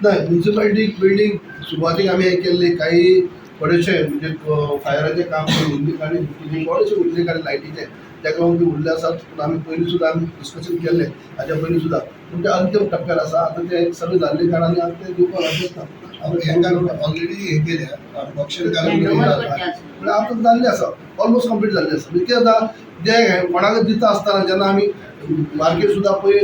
नाही, municipality building सुरवातीक आमी हें केल्ली. काही थोडेशे म्हणजे फायराचें काम उरले आनी थोडेशे उरले आनी लायटीचें, ताका लागून ती उरले आसात. पूण आमी पयलीं सुद्दां आमी डिस्कशन केल्लें हाच्या पयलीं सुद्दां, पूण ते अंतीम टप्प्यार आसा. आतां ते सगळें जाल्ले कारणान आतां ते दिवपाक लागलेच ना. हेंकां ऑलरेडी हें केल्या, ऑक्शन काडून. म्हणल्यार आतां जाल्लें आसा, ऑलमोस्ट कंप्लीट जाल्लें आसा. म्हणजे कितें जाता, जे कोणाक दिता आसतना जेन्ना आमी मार्केट सुद्दां पळय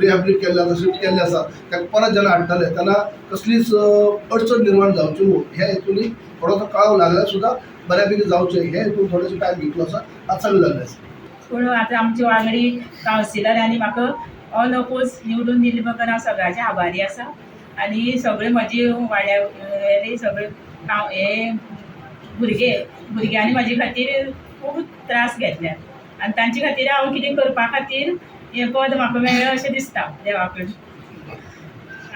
रिहेबिलिट केल्लें आसा, शिफ्ट केल्लें आसा, ताका परत जेन्ना हाडटले तेन्ना कसलीच अडचण निर्माण जावची न्हू ह्या हेतून थोडोसो कळाव लागल्यार सुद्दां बऱ्या पैकी जावचें हे हेतून थोडेसो टायम घेतलो आसा. आतां सगळें जाल्लें आसा. पूण आतां आमचे वांगडी कावन्सिलरांनी म्हाका अनअपोज निवडून दिल्ले बगर हांव सगळ्याचे आभारी आसा. आनी सगळे म्हजे वाड्या वयले सगळे हे भुरगे, भुरग्यांनी म्हाजे खातीर खूब त्रास घेतल्या आनी तांचे खातीर हांव कितें करपा खातीर हें पद म्हाका मेळ्ळें अशें दिसता देवा कडेन.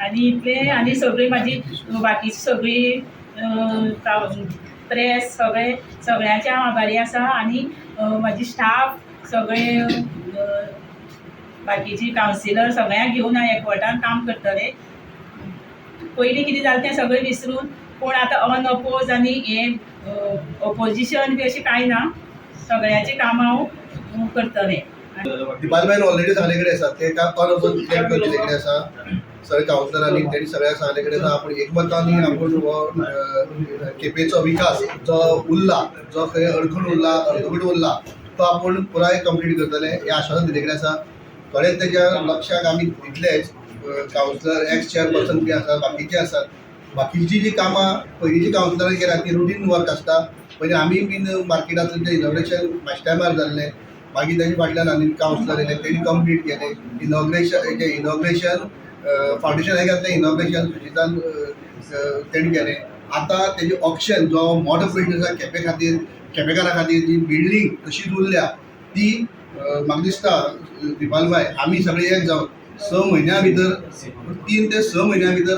आनी इतलें आनी सगळीं म्हाजी बाकीची सगळीं प्रेस, सगळे सगळ्यांचे हांव आभारी आसा. आनी म्हाजी स्टाफ सगळे, बाकीची कावन्सिलर, सगळ्यांक घेवन हांव एकवटान काम करतलें. पयलीं कितें जालें तें सगळें विसरून, कोण आतां अनअपोज आनी हें ओपोजिशन बी अशें कांय ना, सगळ्यांचें काम हांव करतलें. डिपार्टमेंट ऑलरेडी सांगले कडेन आसा. ते काम अनअपोज क्लेम दिले कडेन आसा. सगळे कावन्सिलरांनी तेणी सगळ्या सांगले कडेन आसा, आपूण एकमतानी आपूण हो केपेचो विकास जो उरला, जो खंय अडखून उरला, अर्दकुट उरला, तो आपूण पुराय कंप्लीट करतले हें आश्वासन दिल्ले कडेन आसा. थोडेच तेज्या लक्षाक आमी दितलेच. कावन्सिलर, एक्स चेअरपर्सन बी आसा, बाकीचे आसात. बाकीची जी कामां पयलींची कावन्सिलरांनी केल्या ती रुटीन वर्क आसता. पयलीं आमी बीन मार्केटांतलें तें इनॉग्रेशन म्हाज्या टायमार जाल्लें. मागीर तेजे फाटल्यान आनी कावन्सिलर येयले, तेणी कंप्लीट केलें इनॉग्रेशन. हेजें इनॉग्रेशन, फावंडेशन हें घातलें, इनॉग्रेशन सुजितान तेणी केलें. आतां तेजें ऑक्शन, जो मोटो बिल्डींग आसा केपें खातीर, केपेकारा खातीर जी बिल्डींग तशीच उरल्या ती, म्हाका दिसता दिपालबाय, आमी सगळे एक जावन 6 म्हयन्या भितर, 3 ते 6 म्हयन्या भितर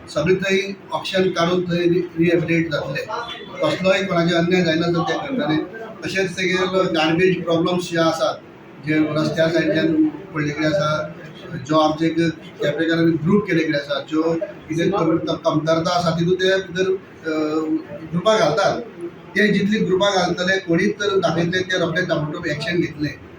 सगळें थंय ऑक्शन काडून थंय रिहेबिलिटेट जातलें. कसलोय कोणाचेर अन्याय जायना तर तें करतले. तशेंच तेगेलो गार्बेज प्रॉब्लम्स जे आसात, जे रस्त्या सायडीच्यान पडले कडेन आसा, जो आमचे एक केपेकारांनी ग्रूप केले कडेन आसा, ज्यो कितें कमतरता आसा तितून ते भितर ग्रुपां घालतात. ते जितली ग्रुपां घालतले, कोणीच तर दाखयतले, ते रोखडे ताबडतोब एक्शन घेतले.